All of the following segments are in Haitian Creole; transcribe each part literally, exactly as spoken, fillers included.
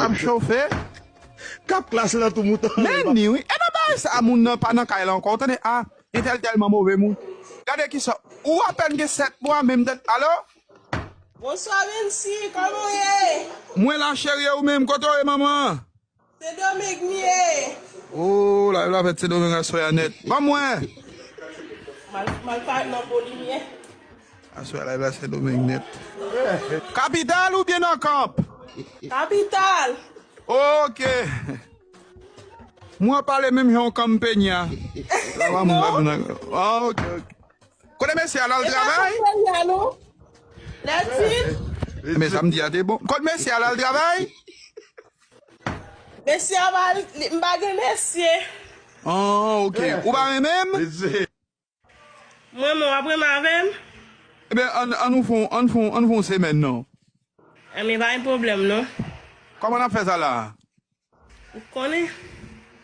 Ap chofe. K ap klas lan tou mouton. Men ni wi. E nan bagay sa a, moun nan pa nan kay la ankò. Ou tande, a, entèl tèlman move moun. Gade kisa. Ou apèn gen sèt mwa, menm tèt. Alo? Bonswa, Mensi, kòman w ye? Mwen la, cheri, e ou menm, kote w ye, manman? Sendomeng m ye. Oh, la, la fèt Sendomeng aswè a nèt. Ban mwen. M al, m al parèt nan bon limyè. Aswè a la, la Sendomeng nèt. Kapital oubyen nan kanp? Kapital. Ok. Mwen pale menm jan yon kanm penya. La, mwen, mwen, mwen, ah, ok, ok. Kote mesye a, l al travay? Lètin. Men sa m di a te bon. Kote mesye a, l al travay? Mesye a pa, li, m pa gen mesye. Ah, ok. Ou pa renmen m? Mwen, mwen, w ap renmen avè m? Ebyen, ann, ann nou fè, ann fè, ann fè yon semèn, non. Enben, pa gen pwoblèm, non. Kòman n ap fè sa la? Ou konnen.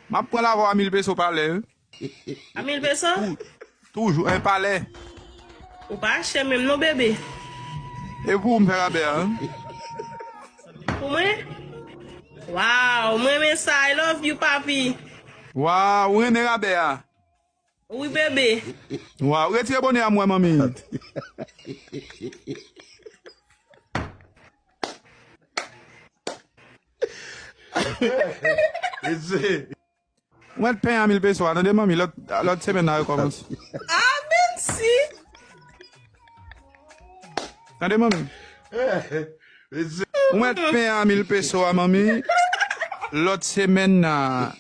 M ap pran lavwa a mil peso pa lè, wi. A mil peso? Tou-, toujou, en pa lè. Ou pa chè menm non, bebe. E pou ou m fè rabè a, wi. Pou mwen? Waw, mwen renmen sa. I love you, papi. Waw, ou renmen rabè a? Wi, bebe. Waw, retire bonè a m wè, manmi. Ou mèt pen a mil peso a, tande, manmi, lòt, lòt semèn nan rekòmanse. Ah, Mensi. Tande, manmi. Ou mèt pen a mil peso a, manmi. Lòt semèn nan.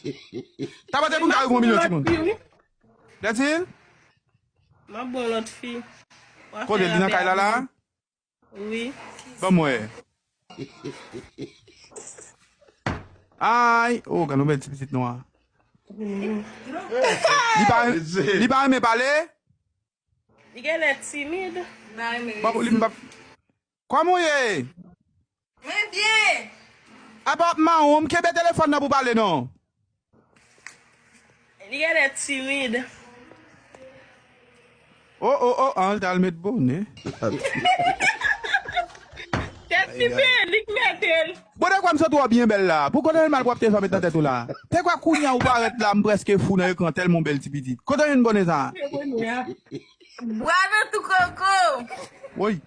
Tabate pou m ka rive yon milyon, timoun. Lètin? M ap bon lòt fi. Kote li nan kay la, la? Wi. Ban m wè. Ay, oh, gade yon bèl ti pitit nwa. Li pa, li pa renmen pale? Li genlè timid. Bon, li pa. Kòman w ye? Mwen byen. Apa w ap mawon, m kenbe telefòn nan pou pale non. Li genlè timid. Oh, oh, oh, an, l t al met bonè. Tèt li peye, li k mete l. Bonè kwè m santi w byen bèl la. Pou kote l mal pwòpte sa w met nan tèt ou la? Te kwè kounye a ou parèt la, m prèske fou nan ekran tèlman w bèl ti pitit. Kote w jwenn bonè sa? Bwa nan tou koko. Woy.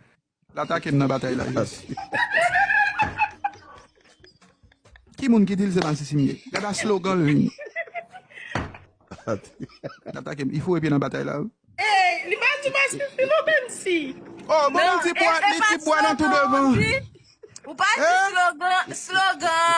L atake m nan batay la, Jezi. Ki moun ki di l se masisi m ye? Gad a slogan l vini. L atake m. Li foure pye nan batay la, wi. Ey, li pa di masisi non, menm si. Oh, bon, li di bwa, li di bwa nan tou devan. Ou pa di slogan, slogan.